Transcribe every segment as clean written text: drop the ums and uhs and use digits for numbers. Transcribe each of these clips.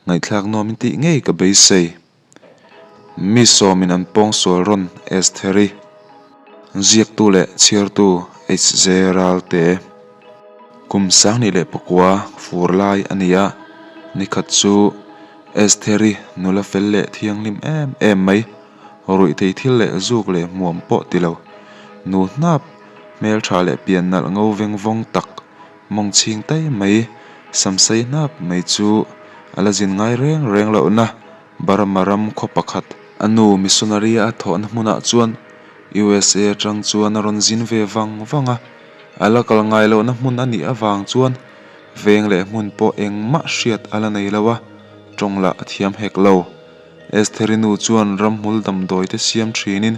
Ngaihthlak nuam in tih ngei ka beisei. Mi sawmin an pawngsual rawn Estheri. Ziaktu leh chhiartu HJ Ralte. Kum sanghnih leh pakua fur lai a ni a, nikhat chu Estheri nula fel leh thianghlim em em mai, ruihthei thil leh zuk leh hmuam pawh ti lo, nu hnap hmeltha leh pian nalh ngo veng vawng tak mawng chhing tai mai, samsei hnap mai chu a la zin ngai reng reng lohna Burma ram khaw pakhat. A nu missionary a thawhna hmunah chuan USA atang chuan a rawn zin ve vang vang a, a la kal ngai lohna hmun a nih avang chuan veng leh hmun pawh engmah hriat a la nei lo a, tawng lah a thiam hek lo. Estheri nu chuan ramhmul damdawi te siam thinin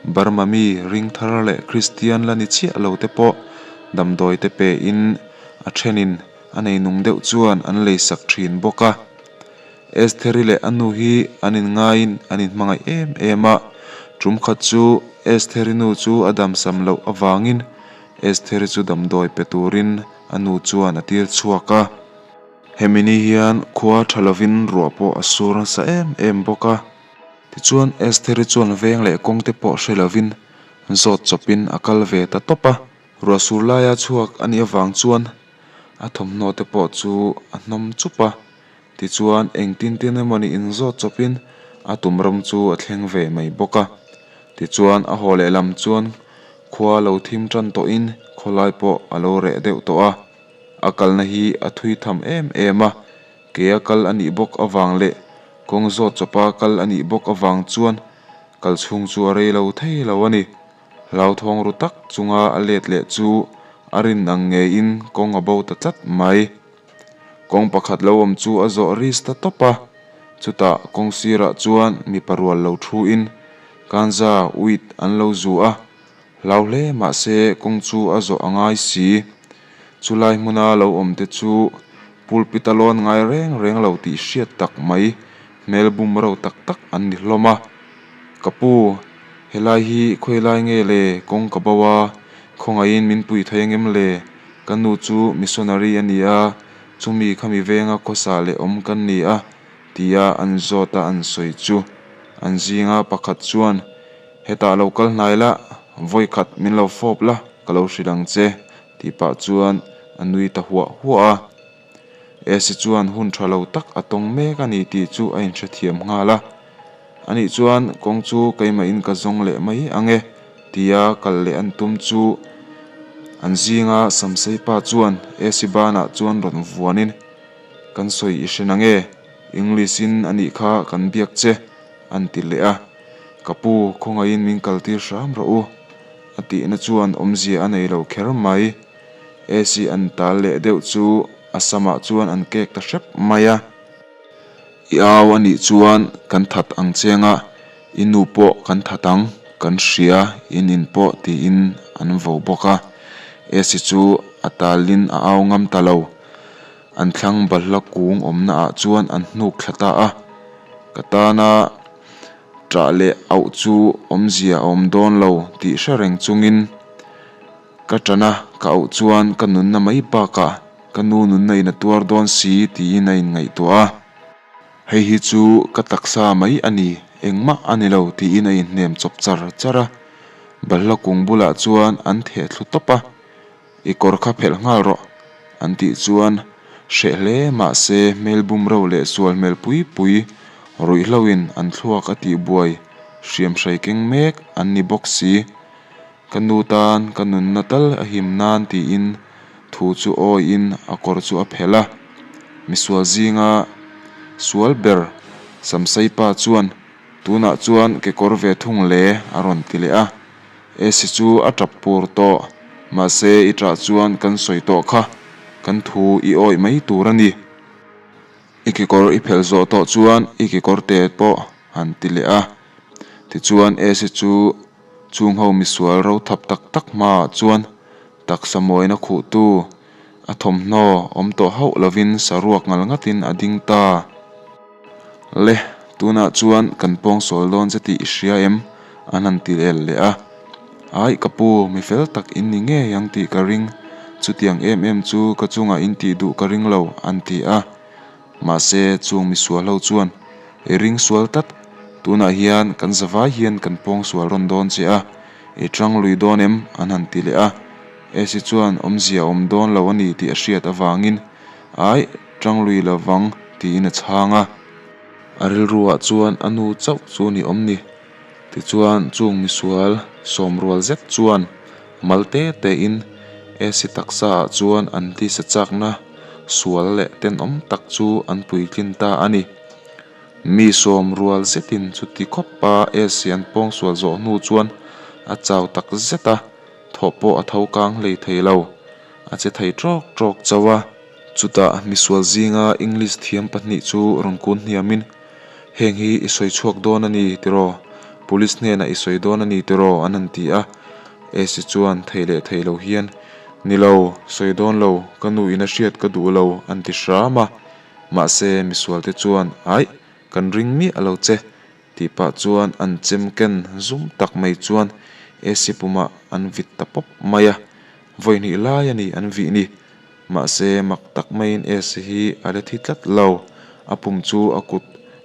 Burma mi ring thar leh Kristian la ni chiah lo te pawh damdawi te pein a thenin a nei nung deuh chuan an leisak thin bawk a. Estheri leh a nu hi an inngaiin an inhmangaih em em a, tum khat chu Estheri nu chu a damsam loh avangin Estheri chu damdawi pe turin a nu chuan a tir chhuak a. Hemi ni hian khua tha lovin ruah pawh a sur nasa em em bawk a. Tichuan Estheri chuan veng leh kawng te pawh hre lovin zawt chawpin a kal ve ta tawp a. Ruah sur laia chhuak a nih avang chuan a thawmhnaw te pawh chu a hnawm chup a. Tichuan, engtin tin emawni inzawt chawpin a tum ram chu a thleng ve mai bawk a. Tichuan, a haw lehlam chuan khua lo thim tan tawhin khawlai pawh a lo reh deuh tawh a. A kalna hi a thui tham em em a, ke a kal a nih bawk avang leh kawng zawt chawpa kal a nih bawk avang chuan kal chhung chu a rei lo thei lo a ni. Hlauthawng ru tak chunga a let leh chu a rin ang ngeiin kawng a bo ta tlat mai. Kawng pakhat lo awm chu a zawh ris ta tawp a, chutah kawng sirah chuan mipa rual lo thuin kanza uit an lo zu a, hlau hle mahse kawng chu a zawh a ngai si. Chulai hmuna lo awm te chu pulpit a lawn ngai reng reng lo tih hriat tak mai hmel bum ro tak tak an ni hlawm a. Ka pu, helai hi khawilai nge le kawng ka bo a, khawngaihin min pui thei angem le? Ka nu chu missionary a ni a, chumi khami venga khawsa leh awm kan ni a, tia an zawt a an sawi chu. An zinga pakhat chuan, Hetah lo kal hnai la, vawi khat min lo fawp la, ka lo hrilh ang che, tih pah chuan a nui ta huah huah a. Esi chuan hun tha lo tak a tawng mek a ni tih chu a inhrethiam nghal a. Anih chuan kawng chu keimahin ka zawng leh mai ang e, tia kal leh an tum chu an zinga Samsei pa chuan Esi banah chuan rawn vuanin, Kan sawi i hre nang e, English-in anih kha kan biak che, an ti leh a. Ka pu, khawngaihin min kaltir hram rawh u, a tihna chuan awmzia a nei lo kher mai. Esi an tal leh deuh chu a samah chuan an kek ta hrep mai a. I au a nih chuan kan that ang cheng a, i nu pawh kan that ang, kan hria in in pawh tiin an vo bawk a. Esi chu a talin a au ngam ta lo. An thlang balhla kung awmna ah chuan an hnuk thla ta a. Ka tana ṭah leh auh chu awmzia a awm dawn lo tih hre reng chungin Ka ṭan a, ka auh chuan ka nunna mai bakah ka nu nunna in a tuar dawn si tiin a inngaihtuah a. Hei hi chu ka taksa mai a ni, engmah a ni lo tiin a inhnem chawp char char a. Balhla kung bulah chuan an theh thlu tawp a, I kawr kha phelh nghal rawh an tih chuan hreh hle mahse hmel bum ro leh sual hmel pui pui ruihhloin an thluak a tihbuai hriam hrai keng mek an ni bawk si. Ka nu tan ka nunna tal a him nan tiin thu chu awiin a kawr chu a phelh a. Misual zinga sual ber Samsei pa chuan tunah chuan kekawr ve thung le a rawn ti leh a. Esi chu a tap pur tawh, mahse i tah chuan kan sawi tawh kha, kan thu i awih mai tur a ni. I kekawr i phelh zawh tawh chuan i kekawr te pawh han ti leh a. Tichuan Esi chu Chung ho misual ro thap tak tak hmaah chuan taksa mawina khuhtu a thawmhnaw awm tawh hauh lovin saruak ngal ngatin a ding ta. Le, tunah chuan kan pawngsawl dawn che tih i hria em? An han ti el leh a. Aih ka pu, mi fel tak in ni ngei ang tih ka ring. Chutiang em em chu ka chungah in tih duh ka ring lo, an ti a. Mahse, chung misual ho chuan, I ring sual tlat, tunah hian kan zavai hian kan pawng sual rawn dawn che a, i tang lui dawn em? an han ti leh a. Esi chuan awmzia a awm dawn lo a ni tih a hriat avangin, Aih, tang lui lovang, tiin a chhang a. A rilruah chuan a nu chauh chu ni awm ni. Tichuan, chung misual sawm rual zet chuan mal te tein Esi taksaah chuan an tisa chakna sual leh tenawm tak chu an puitlin ta a ni. Mi sawm rual zetin chuti khawpa Esi an pawngsual zawh hnu chuan a chau tak zet a, thawh pawh a tho kang hlei thei lo. A che thei tawk tawk chauh a. Chutah misual zinga English thiam pahnih chu rawn kun hniamin, Heng hi i sawi chhuak dawn a ni tiraw? Police hnenah i sawi dawn a ni tiraw? an han ti a. Esi chuan thei leh thei lo hian, Ni lo, sawi dawn lo, ka nu in a hriat ka duh lo, an ti hram a. Mahse misualte chuan, Aih, kan ring miah lo che, tih pah chuan an chem ken zum tak mai chuan Esi pumah an vit ta pawp mai a. Vawi hnih lai a ni an vih ni. Mahse, mak tak maiin Esi hi a la thi tlat lo. A pum chu a kut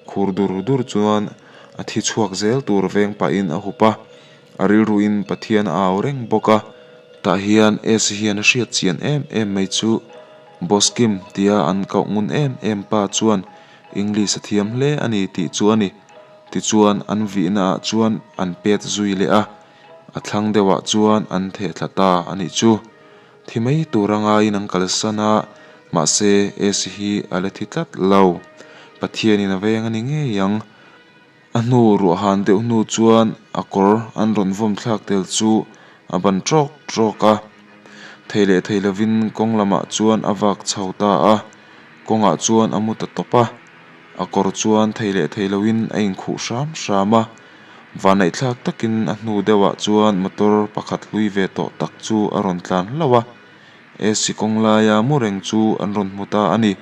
khur dur dur chuan a thi chhuak zel tur veng pahin a hup a. A rilruin Pathian a au reng bawk a. Tah hian Esi hian a hriat chian em em mai chu Boss Kim tia an koh ngun em em pa chuan English a thiam hle a ni tih chu a ni. Tichuan an vihna ah chuan an pet zui leh a, a thlang deuhah chuan an theh thla ta a nih chu. Thi mai tur a ngaiin an kalsan a, mahse Esi hi a la thi tlat lo. Pathianin a veng a ni ngei ang. A hnu ruahhan deuh hnu chuan a kawr an rawn vawm thlak tel chu a ban tawk tawk a. Thei leh thei lovin kawng lamah chuan a vak chho ta a, kawngah chuan a mu ta tawp a. A kawr chuan thei leh thei loin a inkhuh hram hram a. Vanneihthlak takin a hnu deuhah chuan motor pakhat hlui ve tawh tak chu a rawn tlan hlauh a, AC kawng laia mu reng chu an rawn hmu ta a ni.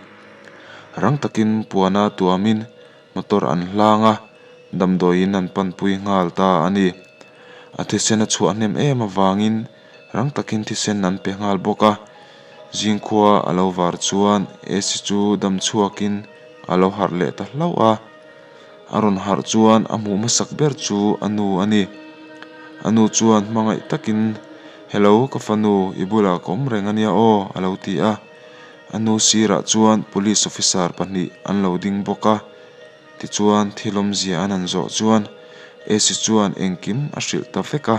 Rang takin puana tuamin motor an hlang a, damdawiin an panpui nghal ta a ni. A thisen a chhuah hnem em avangin rang takin thisen an pe nghal bawk a, zingkhua a lo var chuan AC chu dam chhuakin a lo harh leh ta hlauh a. A rawn harh chuan a hmuh hmasak ber chu a nu a ni. A nu chuan hmangaih takin, Hello, ka fanu, i bulah ka awm reng a nia aw, a lo ti a. A nu sirah chuan police officer pahnih an lo ding bawk a. Tichuan thil awmzia an han zawh chuan Esi chuan engkim a hrilh ta vek a.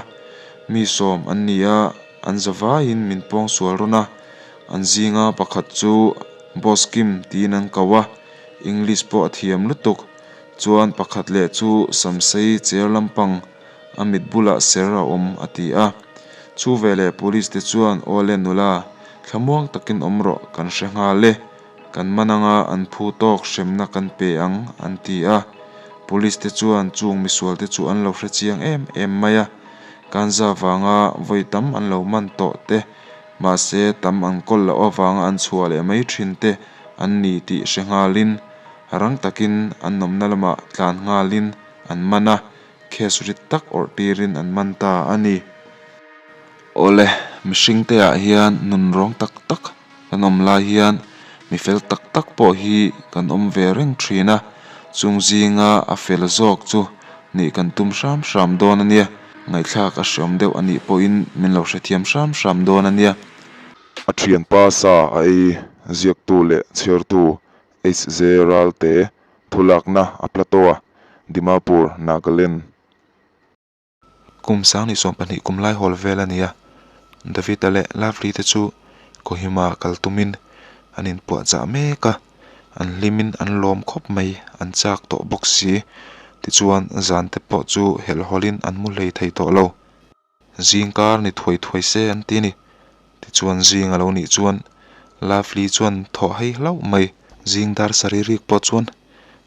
Mi sawm an ni a, an zavaiin min pawngsual rawn a. An zinga pakhat chu Boss Kim tiin an ko a. English pawh a thiam lutuk. Chuan pakhat leh chu samsei chair lampang a mit bulah ser a awm a ti a. Chu veleh police te chuan aw le nula, thlamuang takin awm rawh kan hre nghal e, kan man anga an phu tawk hremna kan pe ang an ti a. Police te chuan chung misual te chu an lo hre chiang em em mai a. Kanza vanga vawi tam an lo man tawh te, mahse tam an kawl loh avanga an chhuah leh mai thin te an ni tih hre nghalin rang takin an nawmna lamah tlan nghalin an man a, case rit tak awrh tirin an man ta a ni. Awle, mihring te ah hian nun rawng tak tak kan awm lai hian mi fel tak tak pawh hi kan awm ve reng thin a, chung zinga a fel zawk chu nih kan tum hram hram dawn a nia, ngaihthlak a hreawm deuh a nih pawhin min lo hrethiam hram hram dawn a nia. A thianpa sa a ei ziaktu leh chhiartu HJ Ralte thulakna a Plateau a, Dimapur, Nagaland. Kum sang ni 12 kum lai hawl vel a ni a, David-a leh Lovely te chu Kohima kal tumin an inpuahchah mek a, an hlimin an lawm khawp mai, an chak tawh bawk si. Tichuan zan te pawh chu helhhawlhin an mu hlei thei tawh lo. Zing kar ni thuai thuai se an ti a ni. Tichuan zing a lo nih chuan Lovely chuan thawh hei hlauh mai. Zing dar sarih rik pawh chuan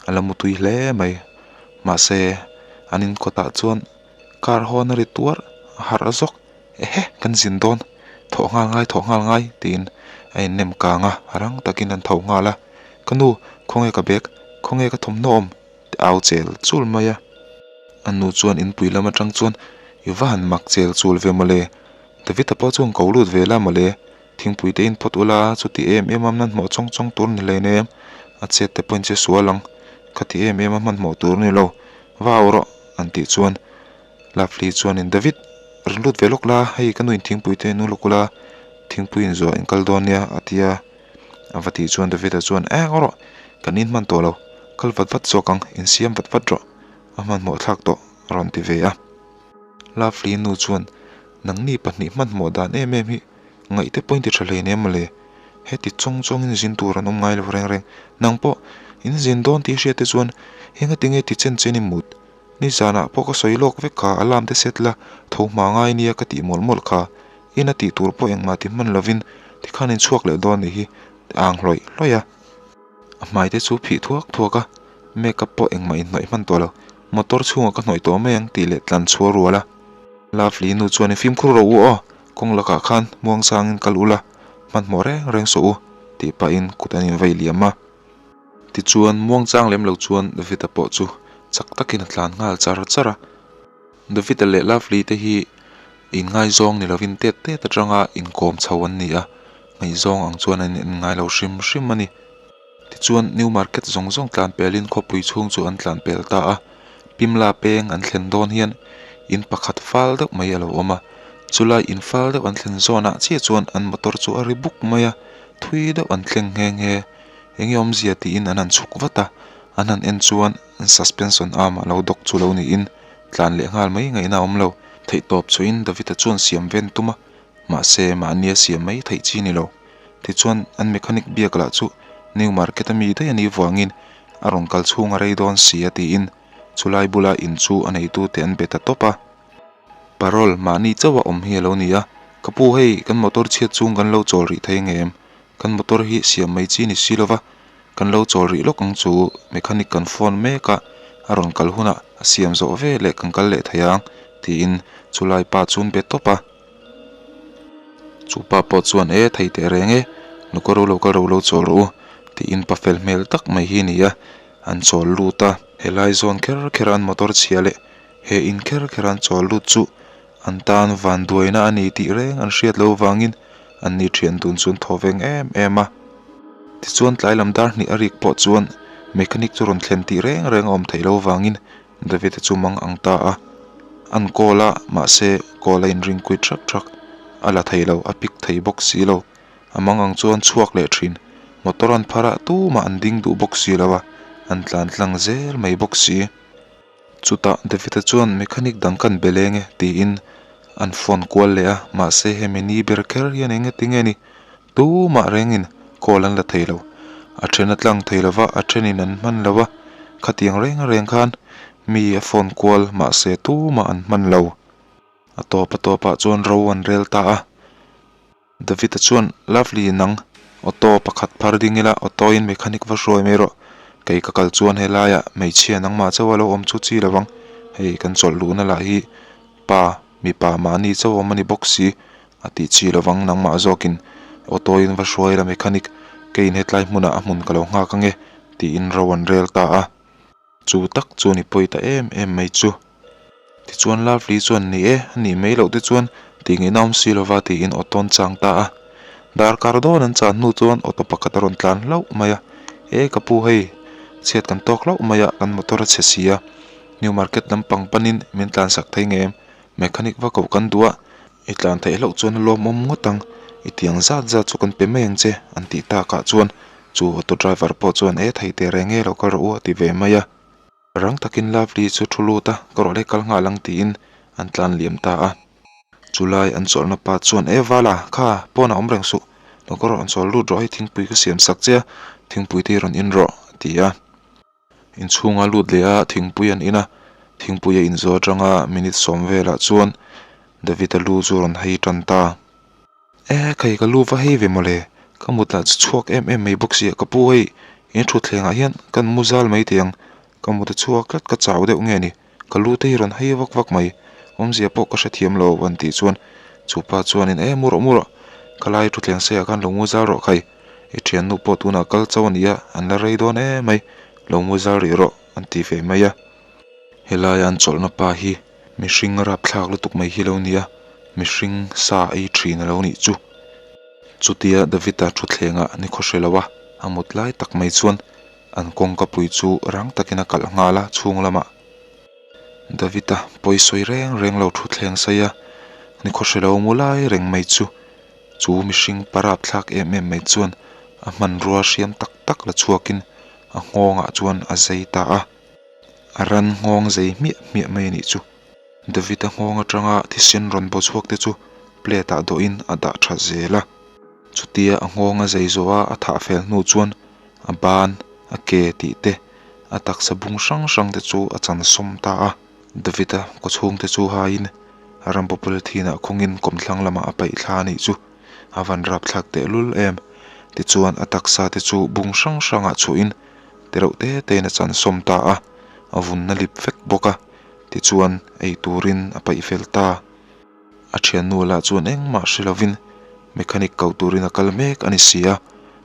a la mutui hle mai. Mahse an inkawtah chuan car hawn a ri tuar a harh zawk. Ehe kan zin dawn thawh nghal ngai thawh nghal ngai tiin a innem kang a, rang takin an tho nghal a. Ka nu khawnge ka bag khawnge ka thawmhnaw awm ti au chel chul mai a. A nu chuan inpui lam atang chuan i va han mak chel chul ve mawle, David-a pawh chuan ko lut ve la mawle. Thingpui te in phawt ula, chuti em em a hmanhmawh chawng chawng tur ni hleinem, a chet te pawhin che sual ang, khati em em a hmanhmawh tur ni lo, va au rawh an tih chuan Lovely chuanin David rawn lut ve lawk la, hei ka nuin thingpui te nu lawk ula, thingpui in zuah in kal dawn nia a ti a, a va tih chuan David-a chuan eng rawh, kan in hman tawh lo, kal vat vat zawk ang, insiam vat vat rawh, a hmanhmawh thlak tawh a rawn ti ve a. Lovely nu chuan Nangni pahnih hmanhmawh dan em em hi ngaihte pawhin ti tha hleinem mawle. Heti chawng chawngin zin tur an awm ngai lo reng reng. Nang pawh in zin dawn tih hriat te chuan engati nge ti chen chen i mut? Nizanah pawh ka sawi lawk vek kha alarm te set la tho hma ngai nia ka tih mawlh mawlh kha. Ina tih tur pawh engmah ti hman lovin tikhan in chhuak leh dawn nih hi ang hlawih hlawih a. A hmai te chu phih thuak thuak a, make up pawh engmah in hnawih hman tawh lo. Motor chhungah ka hnawih tawh mai ang tih leh tlan chhuah rual a. Lovely nu chuan i fimkhur rawh u aw, kawng lakah khan muangchangin kal ula, hmanhmawh reng reng suh u tih pahin kut an invei liam a. Tichuan muangchang lem lo chuan David-a pawh chu chak takin a tlan nghal char char a. David-a leh Lovely te hi inngaizawng ni lovin tet tet atanga inkawm chho an ni a, ngaihzawng ang chuan an inngai lo hrim hrim a ni. Tichuan, New Market zawng zawng tlan pelin khawpui chhung chu an tlan pel ta a, Pimla peng an thlen dawn hian in pakhat fal deuh mai a lo awm a, chulai in fal deuh an thlen zawnah chiah chuan an motor chu a ri buk mai a, thui deuh an thleng nghe nghe. Enge awmzia tiin an han chhuk vat a, an han en chuan an suspension arm a lo dawk chu lo niin tlan leh nghal mai ngaihna a awm lo. Theihtawp chhuahin David-a chuan siam ven tum a, mahse mahnia siam mai theih chi ni lo. Tichuan an mechanic biak lah chu New Market a mi daih a nih vangin a rawn kal chhung a rei dawn si a tiin chulai bula in chu a neitute an be ta tawp a. Parol mahni chauh a awm hi a lo ni a, Ka pu hei kan motor chhiat chung kan lo chawl rih thei ngem? Kan motor hi siam mai chi ni si lova, kan lo chawl rih lawk ang chu mechanic kan phone mek a, a rawn kal hunah a siam zawh ve leh kan kal leh thei ang tiin chulai pa chu an be tawp a. Chu pa pawh chuan e thei teh reng e, nu ka ro lo ka ro lo chawl rawh u tiin pa fel hmel tak mai hi a ni a, an chawl lut a. Helai zawn kher kher an motor chhia leh he in kher kher an chawl lut chu an tan vanduaina a ni tih reng an hriat loh vangin an ni thian dun chu an thaw veng em em a. Tichuan tlai lam dar hnih a rik pawh chuan mechanic chu rawn thlen tih reng reng a awm theih loh vangin David-a chu mang ang ta a, an call a, mahse call a inring kuit thak thak, a la thei lo, a pick thei bawk si lo, a mang ang chuan chhuak leh thin, motor an phar a, tumah an ding duh bawk si lo a, an tlan tlang zel mai bawk si. Chutah David-a chuan mechanic dang kan be leng e tiin an phone kual leh a, mahse hemi ni ber kher hian eng nge tinge ni? Tumah rengin call an la thei lo. A then a tlang thei lo va, a thenin an hman lo a, khatiang reng reng khan mi a phone kual mahse tumah an hman lo. A tawp a tawpah chuan ro an rel ta a. David-a chuan, Lovely, nang auto pakhat phar ding ila, auto in mechanic va hruai mai rawh. Kei ka kal chuan helaiah hmeichhia nangmah chauh a lo awm chu chi lo vang. Hei kan chawlh luhna lah hi pa, mipa mahni chauh awm a ni bawk si. A tih chi lovang nangmah zawkin auto in va hruai la mechanic keiin hetlai hmunah a hmun ka lo nghak ange tiin ro an rel ta a. Chu tak chu ni pawi ta em em mai chu. Tichuan Lovely chuan ni e a nih mai loh te chuan tih ngaihna awm si lova tiin auto an chang ta a. Darkar dawn an chan hnu chuan auto pakhat a rawn tlan hlauh mai a. E ka pu hei chhiat kan tawk hlauh mai a kan motor a chhe si a New Market lampang panin min tlansak thei ngem mechanic va koh kan duh a. I tlan theih hlauh chuan a lawmawm ngawt ang, i tiang zat zat chu kan pe mai ang che, an tih takah chuan chu auto driver pawh chuan e thei teh reng e lo kal rawh u a ti ve mai a. Rang takin Lovely chu thu lut a, ka rawh leh kal nghal ang tiin an tlan liam ta a. Chulai an chawlhna pa chuan e Vala, kha pawnah awm reng suh, lo ka rawh an chawl lut rawh hei thingpui ka siam sak che a, thingpui te hi rawn in rawh a ti a. Inchhunga lut leh a thingpui an in a, thingpui a inzawh atanga minute sawm velah chuan David-a lu chu a rawn hei tan ta. E khai ka lu va hei ve mawle, ka mut lah chu chhuak em em mai bawk si a, ka pu hei in thutthlengah hian kan mu zal mai teh ang, ka mut a chhuak tlat ka chau deuh nge ni, ka lu te hi rawn hei vak vak mai, awmzia pawh ka hrethiam lo an tih chuan chu pa chuanin e mu rawh mu rawh, ka lai thutthleng seiah khan lo mu zal rawh khai. I thiannu pawh tunah kal chauh a ni a, an la rei dawn em mai, lo mu zal rih rawh an ti ve mai a. Helaia an chawlhna pa hi mihring rapthlak lutuk mai hi lo ni a, mihring sa ei thin a lo nih chu. Chutia David-a thutthlengah nikhaw hre lo a, a mut lai tak mai chuan an kawngkapui chu rang takin a kalh nghal a, chhung lamah David-a pawisawi reng reng lo thutthleng sawi a, nikhaw hre lo mu lai reng mai chu chu mihring parap thlak em em mai chuan a hmanrua hriam tak tak la chhuakin a nghawngah chuan a zai ta a, a ran nghawng zei hmiah hmiah mai a nih chu. David-a nghawng atanga thisen rawn baw chhuak te chu plate ah dawhin a dah tha zel a. Chutia a nghawng a zei zawh a a thah fel hnu chuan a ban, a ke tih te, a taksa bung hrang hrang te chu a chan sawm ta a. David-a kawchhung te chu haiin rambo polythene ah khawngin kawmthlang lamah a paih thla a nih chu a van rapthlak tehlul em. Tichuan a taksa te chu bung hrang hrangah chhuahin tereuh te tein a chan sawm ta a, a vunna lip vek bawk a. Tichuan ei turin a paih fel ta. A thiannu lah chuan engmah hre lovin mechanic ko turin a kal mek a ni si a.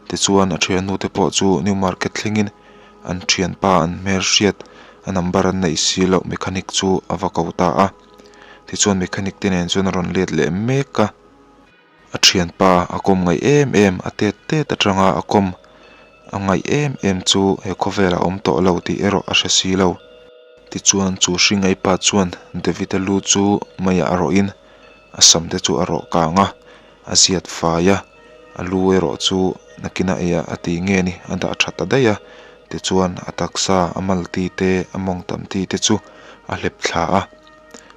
Tichuan a thiannu te pawh chu New Market thlengin an thianpa an hmelhriat a number an neih si loh mechanic chu a va ko ta a. Tichuan mechanic te nen chuan a rawn let leh mek a. A thianpa a kawm ngaih em em, a tet tet atanga a kawm a ngaih em em chu he khawvelah a awm tawh lo tih erawh a hre si lo. Tichuan chu hringai pa chuan David-a lu chu meiah a rawhin a sam te chu a rawh kang a, a ziat fai a, a lu erawh chu nakinah eiah a ti nge ni a dah tha ta daih a. Tichuan a taksa a malti te a mawngtam ti te chu a hlep thla a,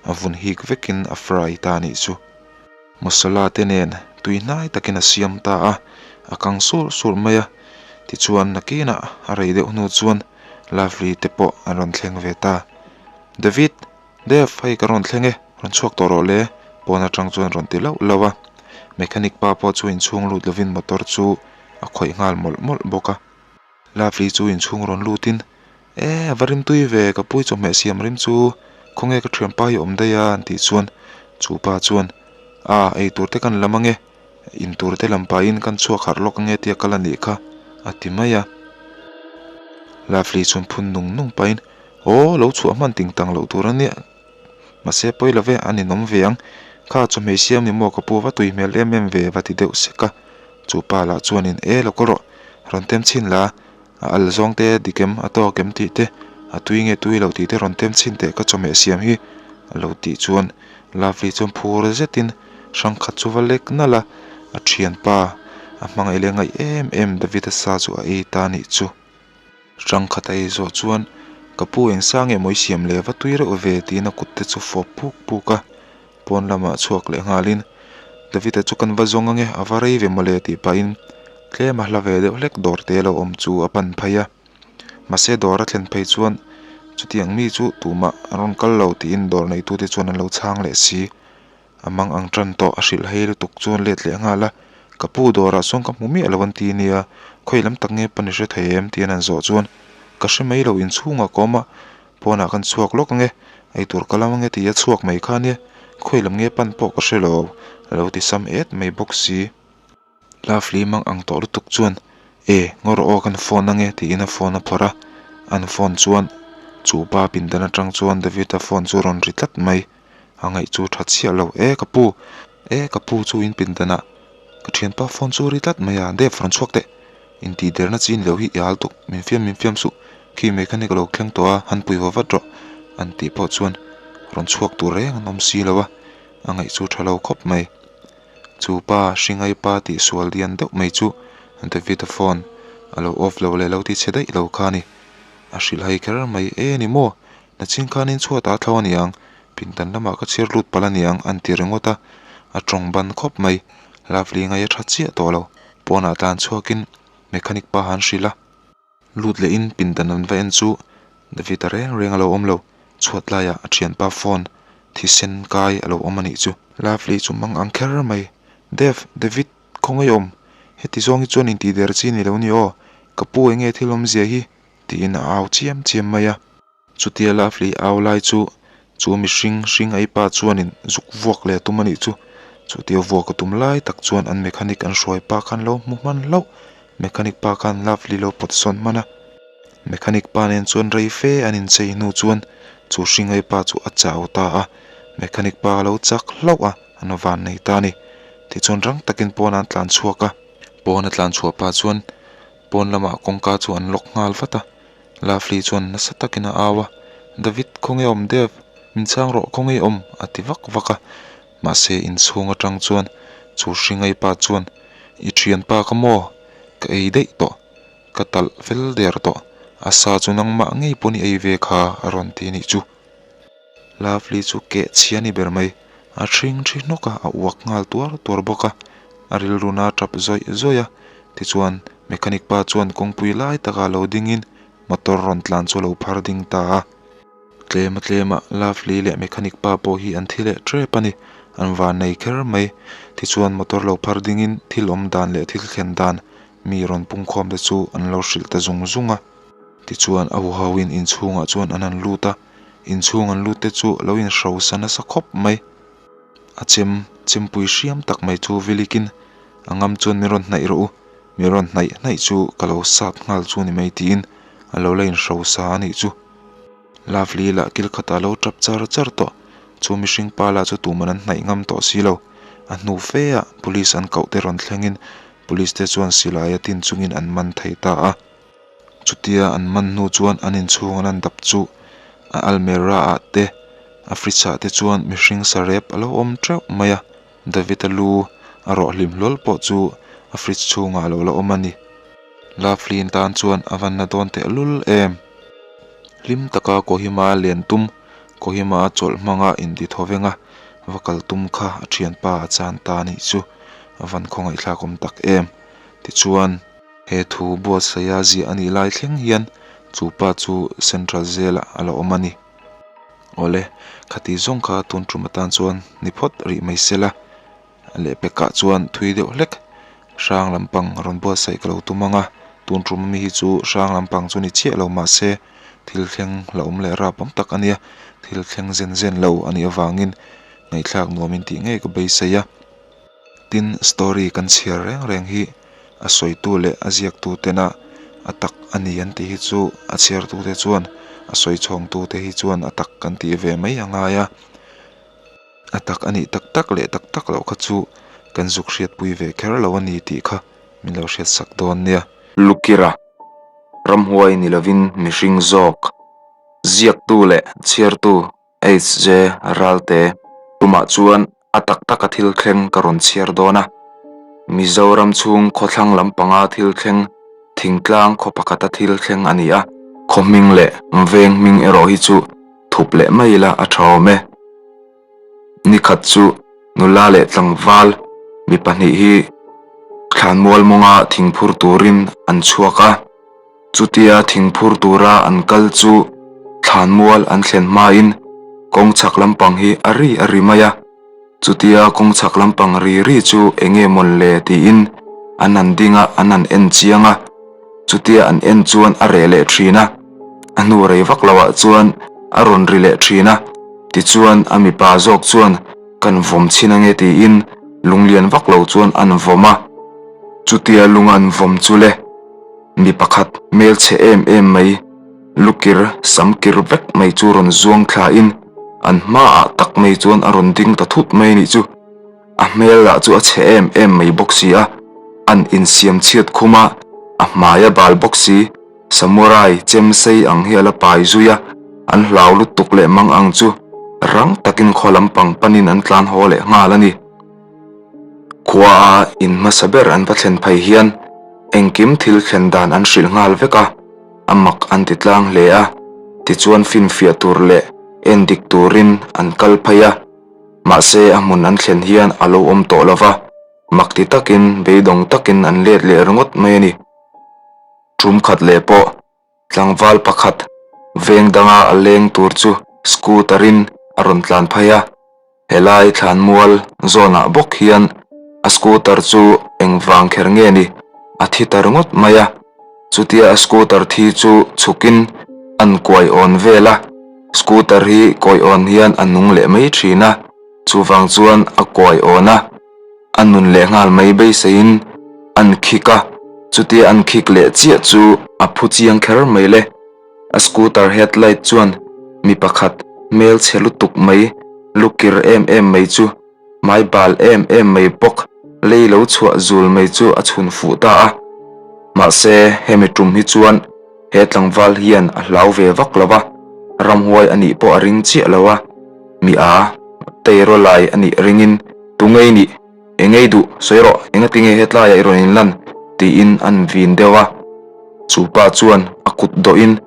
a vun hik vekin a fry ta a nih chu. Masala te nen tui hnai takin a siam ta a, a kang sur sur mai a. Tichuan nakinah a rei deuh hnu chuan Lovely te pawh an rawn thleng ve ta. David, Dev, hei ka rawn thleng e, rawn chhuak tawh rawh le, pawn atang chuan rawn ti lauh lauh a. Mechanic pa pawh chu inchhung lut lovin motor chu a khawih nghal mawlh mawlh bawk a. Lovely chu inchhung rawn lutin, E, a va rim tui ve, ka pui chawhmeh siam rim chu khawnge ka thianpa hi awm daih a an tih chuan chu pa chuan, A, ei tur te kan lam ange, in tur te lam pahin kan chhuak harh lawk ange tia kal a nih kha a ti mai a. Lovely chuan phun nung nung pahin, Aw, lo chhuah hman ting tang loh tur a nia, mahse pawi lo ve, a ninawm ve ang, kha chawhmeh siam ni maw ka pu va tui hmel em em ve va ti deuh sek a. Chu pa lah chuanin, E, lo kal rawh, rawn tem chhin la, A al zawng te dik em, a tawk em tih te, a tui nge tui loh tih te rawn tem chhin teh ka chawhmeh siam hi a lo tih chuan Lovely chuan phur zetin hrang khat chu va lek nalh a, a thianpa a hmangaih leh ngaih em em David-a sa chu a ei ta nih chu. Hrang khat a ei zawh chuan ka pu engsa nge maw i siam le va tui reuh ve tiin a kut te chu fawp puk puk a. Pawn lamah chhuak leh nghalin, David-a chu kan va zawng ange, a va rei ve mawle tih pahin tlem a hla ve deuh hlek dawr te lo awm chu a pan phei a. Mahse dawr a thlen phei chuan chutiang mi chu tumah an rawn kal lo tiin dawr neitute chuan an lo chhang leh si. A mang ang tan tawh a hrilh hei lutuk chuan let leh nghal a, Ka pu dawrah chuan ka hmu miah lo an ti nia, khawi lam tak nge pan i hre thei em? tiin an zawh chuan ka hre mai lo inchhungah ka awm a, Pawnah kan chhuak lawk ange, eitur ka lam ange tih a chhuak mai kha ania, khawi lam nge pan pawh ka hre lo, a lo ti sam et mai bawk si. Lovely mang ang tawh lutuk chuan, E, ngaw rawh aw kan phone ange tiin a phone a phawrh a, an phone chuan chu pa pindan atang chuan David-a phone chu a rawn ri tlat mai. A ngaih chu tha chiah lo, E ka pu, e ka pu chu in pindanah ka thianpa phone chu a ri tlat mai a, Dev rawn chhuak teh. Intih derna chi ni lo hi i al tuk, min fiam min fiam suh, khi mechanic a lo thleng tawh a, han pui haw vat rawh an tih pawh chuan rawn chhuak tur reng an awm si lo a, a ngaih chu tha lo khawp mai. Chu pa hringai pa tih sual lian deuh mai chu David-a phone a lo off lo leh lo ti chhe daih lo kha a ni. A hrilh hai kher mai, E ni maw, nachin khanin chhuatah a thlo a niang, pindan lamah ka chhiar lut palh a niang an ti ringawt a, a tawng ban khawp mai. Lovely ngai a tha chiah tawh lo. Pawnah tlan chhuakin mechanic pa han hrilh a, lut lehin pindan an va en chu David-a reng reng a lo awm lo, chhuat laiah a thianpa phone thisen kai a lo awm a nih chu. Lovely chu mang ang kher mai, Dev, David, khawngaih awm, heti zawng hi chuan intih der chi ni lo ni aw, ka pu enge thil awmzia hi? tiin a au chiam chiam mai a. Chutia Lovely au lai chu chu mihring hring ai pa chuanin zuk vuak leh a tum a nih chu. Chutia vuak a tum lai tak chuan an mechanic an hruai pa khan lo hmu hman hlauh. Mechanic pa khan Lovely lo pawt sawn hman a. Mechanic pa nen chuan rei fe an inchei hnu chuan chu hring ai pa chu a chau ta a. Mechanic pa a lo chak hlauh a, an van nei ta a ni. Tichuan rang takin pawnah an tlan chhuak a. Pawn a tlan chhuah pah chuan pawn lamah kawngka chu an lock nghal vat a. Lovely chuan nasa takin a au a, David, khawnge awm Dev? Min chhang rawh, khawnge awm? a ti vak vak a. Mahse inchhung atang chuan chu hringai pa chuan, I thianpa ka maw? Ka ei daih tawh. Ka talh fel der tawh. A sa chu nangmah ngei pawn i ei ve kha a rawn ti nih chu. Lovely chu keh chhia ni ber mai. A ṭhing ṭhi hnawk a, a uak nghal tuar tuar bawk a. A rilruna a ṭap zawih zawih a. Tichuan, mechanic pa chuan kawngpui lai takah lo dingin motor rawn tlan chu a lo phar ding ta a. Tlema tlema Lovely leh mechanic pa pawh hi an thi leh ṭep a ni. An van nei kher mai. Tichuan, motor lo phar dingin thil awm dan leh thil thlen dan mi rawn pungkhawm te chu an lo hrilh ta zung zung a. Tichuan, a huhauin inchhungah chuan an han lut a. Inchhung an lut te chu lo inhrosa nasa khawp mai. A chem chempui hriam tak mai chu vilikin a ngam chuan min rawn hnaih rawh u, min rawn hnaih hnaih chu ka lo sat nghal chu ni mai tiin a lo la inhrosa a nih chu. Lovely lah kil khatah a lo tap char char tawh. Chu mihring pa lah chu tuman an hnaih ngam tawh si lo. A hnu fe ah police an koh te rawn thlengin police te chuan silai a tin chungin an man thei ta a. Chutia an man hnu chuan an inchhung an han dap chu a almera ah te a fridge ah te chuan mihring sarep a lo awm teuh mai a, David-a lu a rawh hlim hlawl pawh chu a fridge chhungah a lo la awm a ni. Lovely-in tan chuan a van na dawn tehlul em? Hlim taka Kohima len tum, Kohima a chawlh hmanga inti thaw veng a, va kal tum kha a thianpa a chan ta a nih chu a van khawngaihthlak awm tak em? Tichuan. He thu buatsaia ziah a nih lai thleng hian chu pa chu Central Jail ah a la awm a ni. Awle, khati zawng kha tun tum atan chuan ni phawt rih mai se la. Lehpekah chuan thui deuh hlek hrang lampang rawn buatsaih ka lo tum ang a, tun tum ami hi chu hrang lampang chu ni chiah lo mahse thil thleng la awm leh rap awm tak a nia, thil thleng zen zen lo a nih avangin ngaihthlak nuamin tih ngei ka beisei a. Tin, story kan chhiar reng reng hi a sawitu leh a ziaktu tena a tak a ni an tih hi chu a chhiartute chuan a sawi chhawngtute hi chuan a tak kan tih ve mai a ngai a. A tak a nih tak tak leh tak tak loh kha chu kan zuk hriatpui ve kher lo a ni tih kha min lo hriatsak dawn nia. Lukira, ramhuai ni lovin mihring zawk, ziaktu leh chhiartu HJ Ralte tumah chuan a tak taka thil thleng ka rawn chhiar dawn a. Mizoram chhung khawthlang lampanga thil thleng, thingtlang khaw pakhata thil thleng a ni a. Khaw hming leh veng hming erawh hi chu thup leh mai ila a tha awm e. Nikhat chu nula leh tlangval mi pahnih hi thlanmual mawnga thingphur turin an chhuak a. Chutia thingphur tura an kal chu thlanmual an thlen hmain kawng chhak lampang hi a ri a ri mai a. Chutia kawng chhak lampang ri ri chu eng nge mawn le tiin an han ding a, an han en chiang a. Chutia an en chuan a reh leh thin a, a hnu rei vak loah chuan a rawn ri leh thin a. Tichuan a mipa zawk chuan kan vawm chhin ange tiin lunglian vak lo chuan an vawm a. Chutia lung an vawm chu le. Mi pakhat hmelchhe em em mai, lukir sam kir vek mai chu rawn zuang thlain an hmaah tak mai chuan a rawn ding ta thut mai anih chu. A hmel lah chu a chhe em em mai bawk si a, an insiam chhiat khum a, a hmai a bal bawk si, samurai chem sei ang hi a la pai zui a, an hlau lutuk leh mang ang chu rang takin khaw lampang panin an tlan haw leh nghal a ni. Khua a in hmasa ber an va thlen phei hian engkim thil thlen dan an hrilh nghal vek a, a mak an ti tlang hle a, tichuan finfiah tur leh en dik turin an kal phei a, mahse a hmun an thlen hian a lo awm tawh lo va, mak ti takin beidawng takin an let leh ringawt mai a ni. Tum khat leh pawh tlangval pakhat veng danga a leng tur chu scooter in a rawn tlan phei a. Helai thlanmual zawnah bawk hian a scooter chu engvang kher nge ni? A thi ta ringawt mai a, chutia a scooter thi chu chhukin an kuai awn vel a, scooter hi kawi awn hian a nung leh mai thin a, chuvang chuan a kuai awn a, a nun leh nghal mai beiseiin an khik a, chutia an khik leh chiah chu a phu chiang kher mai le. A scooter headlight chuan mi pakhat hmelchhe lutuk mai, lu kir em em mai chu hmai bal em em mai bawk. Lei lo chhuah zul mai chu a chhun fuh ta a. Mahse, hemi tum hi chuan he tlangval hian a hlau ve vak lo va, ramhuai a nih pawh a ring chiah lo a, mi a teiraw lai a nih ringin, Tungei nih, engei duh, sawi rawh, engatinge hetlaiah i rawn inlan? tiin an vin deuh a. Chu pa chuan a kut dawhin,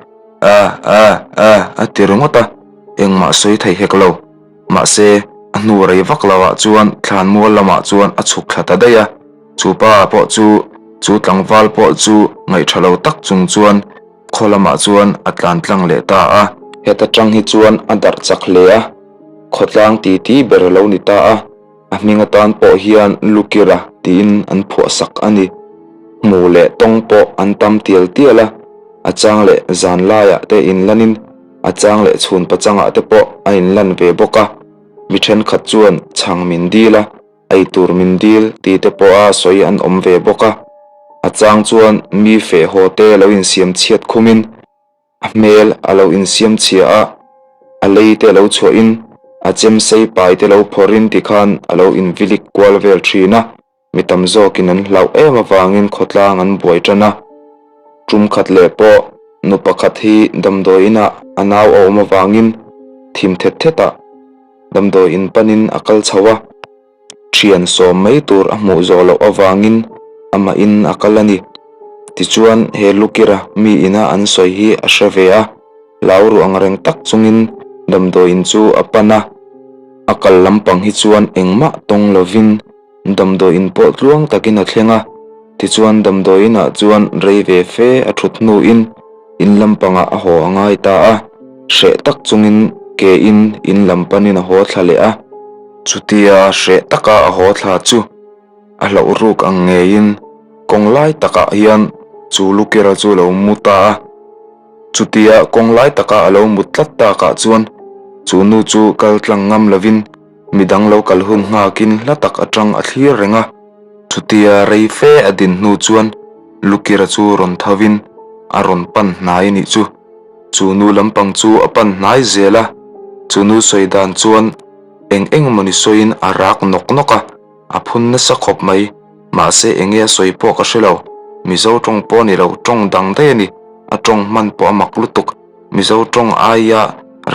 A, a, a, a ti ringawt a, engmah sawi thei hek lo. Mahse, a hnu rei vak lo ah chuan thlanmual lamah chuan a chhuk thla ta daih a, chu pa pawh chu, chu tlangval pawh chu ngaihṭha lo tak chung chuan khaw lamah chuan a tlan tlang leh ta a. Heta ṭang hi chuan a darh chak hle a, khawtlang titi ber a lo ni ta a, a hming atan pawh hian Lukira tiin an phuah sak a ni. Hmu leh tawng pawh an tam tial tial a, a chang leh zan laiah te inlanin A chang leh chhun pachangah te pawh a inlan ve bawk a, mi thenkhat chuan chhang min dil a, eitur min dil ti te pawha sawi an awm ve bawk a. A chang chuan mi feh haw te lo insiam chhiat khumin a hmel a lo insiam chhia a, a lei te lo chhuahin a chem sei pai te lo phawrhin tikhan a lo invilik kual vel thin a. Mi tam zawkin an hlauh em avangin khawtlang an buai tan a. Tum khat leh pawh nu pakhat hi damdawi inah a nau a awm avangin thim thet thetah damdawi in panin a kal chho a. Thian sawm mai tur a hmuh zawh loh avangin amahin a kal a ni. Tichuan he Lukira mi ina an sawi hi a hre ve a, hlau ru angreng tak chungin damdawi in chu a pan a. A kal lampang hi chuan engmah tawng lovin Damdawi in pawh tluang takin a thleng a, tichuan damdawi inah chuan rei ve fe a thut hnuin in lampangah a haw a ngai ta a, hreh tak chungin ke in in lam panin a haw thla leh a. Chutia hreh taka a haw thla chu a hlauh ruk ang ngeiin kawng lai takah hian chu Lukira chu lo mu ta a, chutia kawng lai taka a lo mut tlat takah chuan chu nu chu kal tlang ngam lovin Midang lo kal hun nghakin hla tak atang a thlir reng a, chutia rei fe a din hnu chuan Lukira chu rawn thovin a rawn pan hnai a nih chu. Chu nu lampang chu a pan hnai zel a, chu nu sawi dan chuan eng eng mawni sawiin a rak nawk nawk a, a phun nasa khawp mai, mahse enge a sawi pawh ka hre lo, Mizo tawng pawh a ni lo, tawng dang daih a ni, a tawng hman pawh a mak lutuk. Mizo tawng aia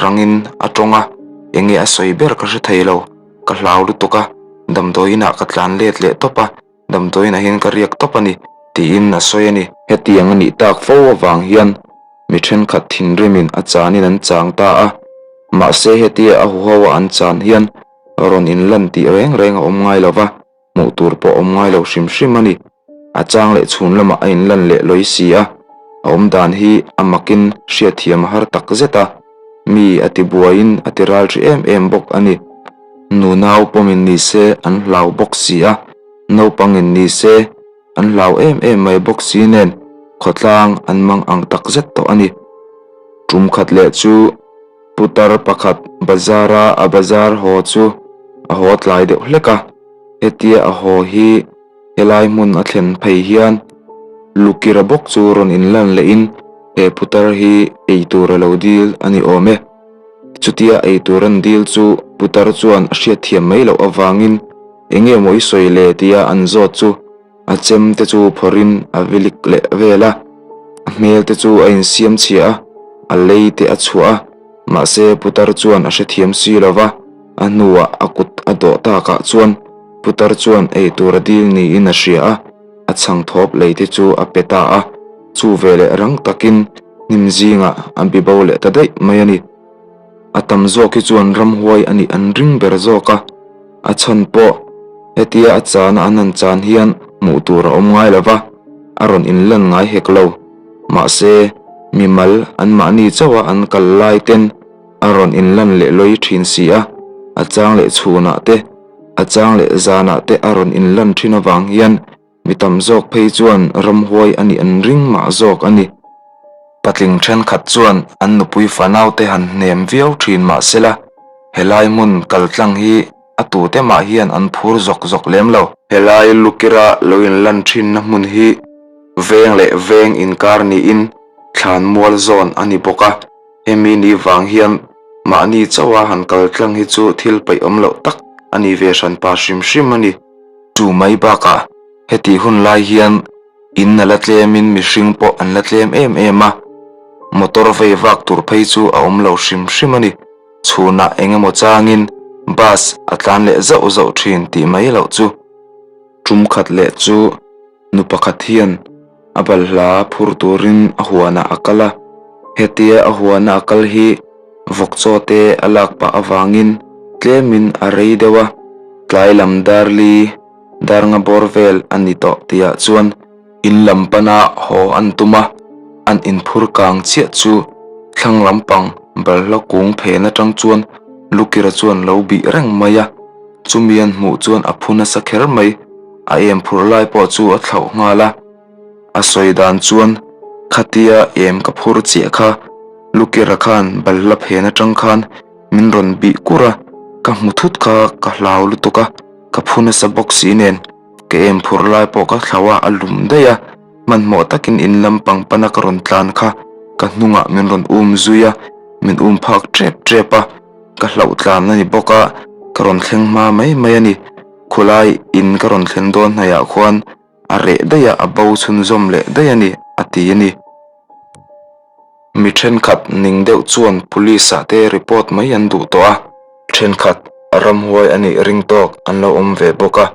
rangin a tawng a, enge a sawi ber ka hre thei lo, ka hlau lutuk a, damdawiin ah ka tlan let leh tawp a, damdawiin ah hian ka riak tawp a ni, tiin a sawi a ni. Hetiang a nih tak fo avang hian mi thenkhat thinrimin a chanin an chang ta a, mahse hetia a huho a an chan hian rawn inlan tih reng reng a awm ngai lo va. Hmuh tur pawh awm ngai lo hrim hrim a ni. A chang leh chhun lamah a inlan leh lawi si a, a awm dan hi a makin hriatthiam a har tak zet a, mi a ti buaiin a ti ral ri em em bawk a ni. Nunau pawmin ni se an hlau bawk si a, naupangin ni se an hlau em em mai bawk si nen khawtlang an mang ang tak zet tawh a ni. Tum khat leh chu. Putar pakhat bazara a bazar haw chu a haw tlai deuh hlek a, hetia a haw hi helai hmun a thlen phei hian Lukira bawk chu rawn inlan lehin he putar hi eitur a lo dil a ni awm e. Chutia eitur an dil chu putar chuan a hriatthiam mai loh avangin enge maw i sawi le tia an zawt chu A chem te chu phawrhin a vilik leh vel a, a hmel te chu a insiam chhia a, a lei te a chhuah a, mahse putar chuan a hrethiam si lo va, a hnuah a kut a dawh takah chuan putar chuan eitur a dil niin a hria a, a chhang thawp lei te chu a pe ta a, chu veleh rang takin hnim zingah a bibo leh ta daih mai a ni. A tam zawk hi chuan ramhuai a nih an ring ber zawk a, a chhan pawh hetia a chana an han chan hian hmuh tur a awm ngai lo va, a rawn inlan ngai hek lo. Mahse, mimal anmahni chauha an kal lai ten a rawn inlan leh lawi thin si a, a chang leh chhunah te, a chang leh zanah te a rawn inlan thin avang hian Mi tam zawk phei chuan ramhuai a nih an ring mah zawk a ni. Patling thenkhat chuan an nupui fanaute han hnem viau thin mah sela, helai hmun kaltlang hi a tute mah hian an phur zawk zawk lem lo. Helai Lukira lo inlan thinna hmun hi veng leh veng inkar niin thlanmual zawn a ni bawk a, hemi ni vang hian mahni chauha han kaltlang hi chu thil peih awm loh tak a ni ve hranpa hrim hrim a ni. Chu mai bakah hetih hun lai hian in a la tlemin mihring pawh an la tlem em em a, motor vei vak tur phei chu a awm lo hrim hrim a ni. Chhunah eng emaw changin bus a tlan leh zauh zauh thin tih mai loh chu. Tum khat leh chu nu pakhat hian a balhla phur turin a huanah a kal a, hetia a huana a kal hi vawk chaw te a lak pah avangin tlemin a rei deuh a, tlai lam dar li dar nga bawr vel a ni tawh tihah chuan in lam pana haw an tum a, an inphur kang chiah chu thlang lampang balhla kung phen atang chuan Lukira chuan lo bih reng mai a, chumi an hmuh chuan a phu nasa kher mai. A em phur lai pawh chu a thlauh nghal a, a sawi dan chuan khatia em ka phur chiah kha Lukira khan balhla phen atang khan min rawn bih kur a, ka hmu thut kha ka hlau lutuk a, ka phu nasa bawk si nen ka em phur lai pawh ka thlauh a, a lum daih a, hmanhmawh takin in lampang pana ka rawn tlan kha ka hnungah min rawn um zui a, min um phak tep tep a, ka hlauh tlan a ni bawk a, ka rawn thleng hma mai mai a ni. Khulai in ka rawn thlen dawn hnaiah khuan a reh daih a, a bo chhunzawm leh daih a ni, a ti a ni. Mi thenkhat ning deuh chuan police ah te report mai an duh tawh a, thenkhat ramhuai a nih ring tawk an lo awm ve bawk a,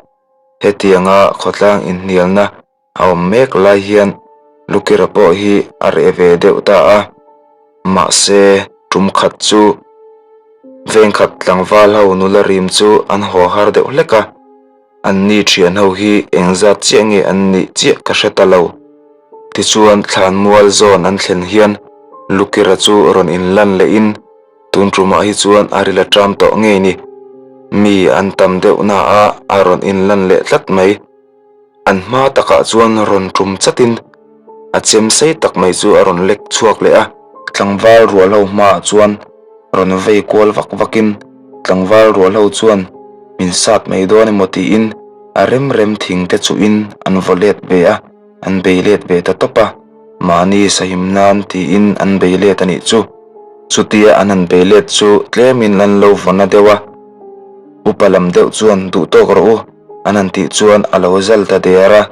hetianga khawtlang inhnialna A awm mek lai hian Lukira pawh hi a reh ve deuh ta a, mahse tum khat chu vengkhat tlangval ho nula rim chu an haw har deuh hlek a, anni thian ho hi engzat chiah nge an nih chiah ka hre ta lo. Tichuan thlanmual zawn an thlen hian Lukira chu rawn inlan lehin tun tumah hi chuan a rila ṭam tawh ngei ni. Mi an tam deuh na a, a rawn inlan leh tlat mai. An hma takah chuan rawn tum chatin a chem sei tak mai chu a rawn lek chhuak leh a. Tlangval rual ho hmaah chuan rawn vei kual vak vakin tlangval rual ho chuan min sat mai dawn emaw tiin a rem rem thing te chuhin an vaw let ve a, an bei let ve ta tawp a, mahni sahim nan tiin an bei let a nih chu. Chutia an han bei let chu tlemin an lo vaw na deuh a, upa lam deuh chuan duh tawk rawh u. An han tih chuan a lo zal ta der a,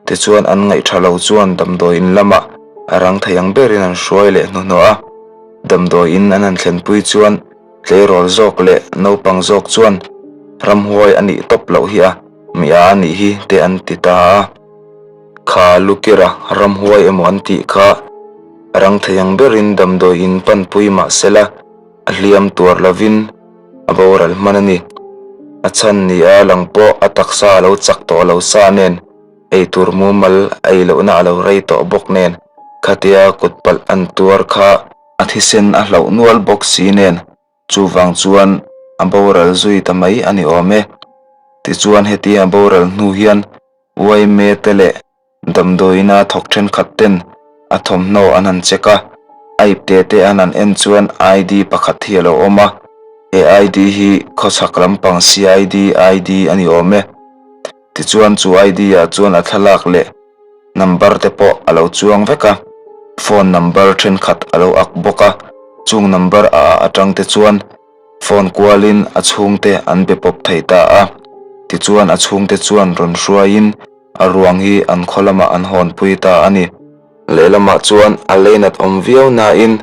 tichuan an ngaih tha lo chuan damdawi in lamah a rang thei ang berin an hruai leh hnuhnawh a. Damdawi in an han thlenpui chuan tleirawl zawk leh naupang zawk chuan ramhuai a nih tawp loh hi a, mi a a nih hi te an ti ta a. Kha Lukira ramhuai emaw an tih kha a rang thei ang berin damdawi in panpui mah sela a hliam tuar lovin a boral hman a ni. A chhan ni a lang pawh a taksa a lo chak tawh lo sa nen, eitur mumal a ei lohna a lo rei tawh bawk nen, khatia kut palh an tuar kha a thisen a hlauh nual bawk si nen, chuvang chuan a boral zui ta mai a ni awm e. Tichuan hetia a boral hnu hian Uaime te leh Damdawiina thawk thenkhat ten a thawmhnaw an han check a, a ipte te an han en chuan ID pakhat hi a lo awm a, he ID hi khawchhak lampang CID ID a ni awm e. Tichuan chu ID ah chuan a thlalak leh number te pawh a lo chuang vek a, phone number thenkhat a lo ak bawk a, chung number a ah atang te chuan phone kualin a chhungte an be pawp thei ta a, tichuan a chhungte chuan rawn hruaiin A ruang hi an khaw lamah an hawnpui ta a ni. Lehlamah chuan a leinat awm viau nain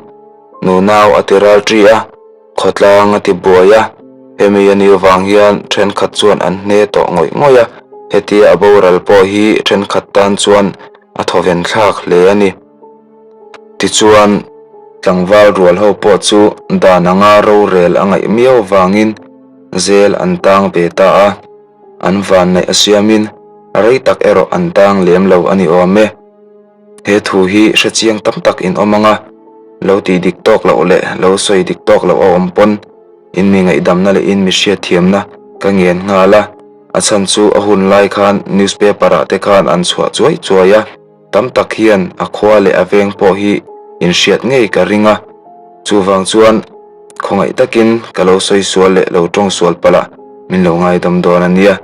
nunau a ti ral ṭi a, khawtlang a ti buai a, hemi a nih vang hian ṭhenkhat chuan an hne tawh ngawih ngawih a, hetia a boral pawh hi ṭhenkhat tan chuan a thawven thlak hle a ni. Tichuan, tlangval rual ho pawh chu dan anga rorel a ngaih miau vangin zel an tang ve ta a. An vanneih a siamin rei tak erawh an tang lem lo a ni awm e. He thu hi hre chiang tam tak in awm ang a, lo tih dik tawk loh leh lo sawi dik tawk loh a awm pawn in mi ngaihdamna leh in mi hriatthiamna ka ngen nghal a, a chhan chu a hun lai khan newspaper ah te khan an chhuah chuai chuai a. Tam tak hian a khua leh a veng pawh hi inhriat ngei ka ring a, chuvang chuan khawngaih takin ka lo sawi sual leh lo tawng sual palh ah min lo ngaidam dawn a nia.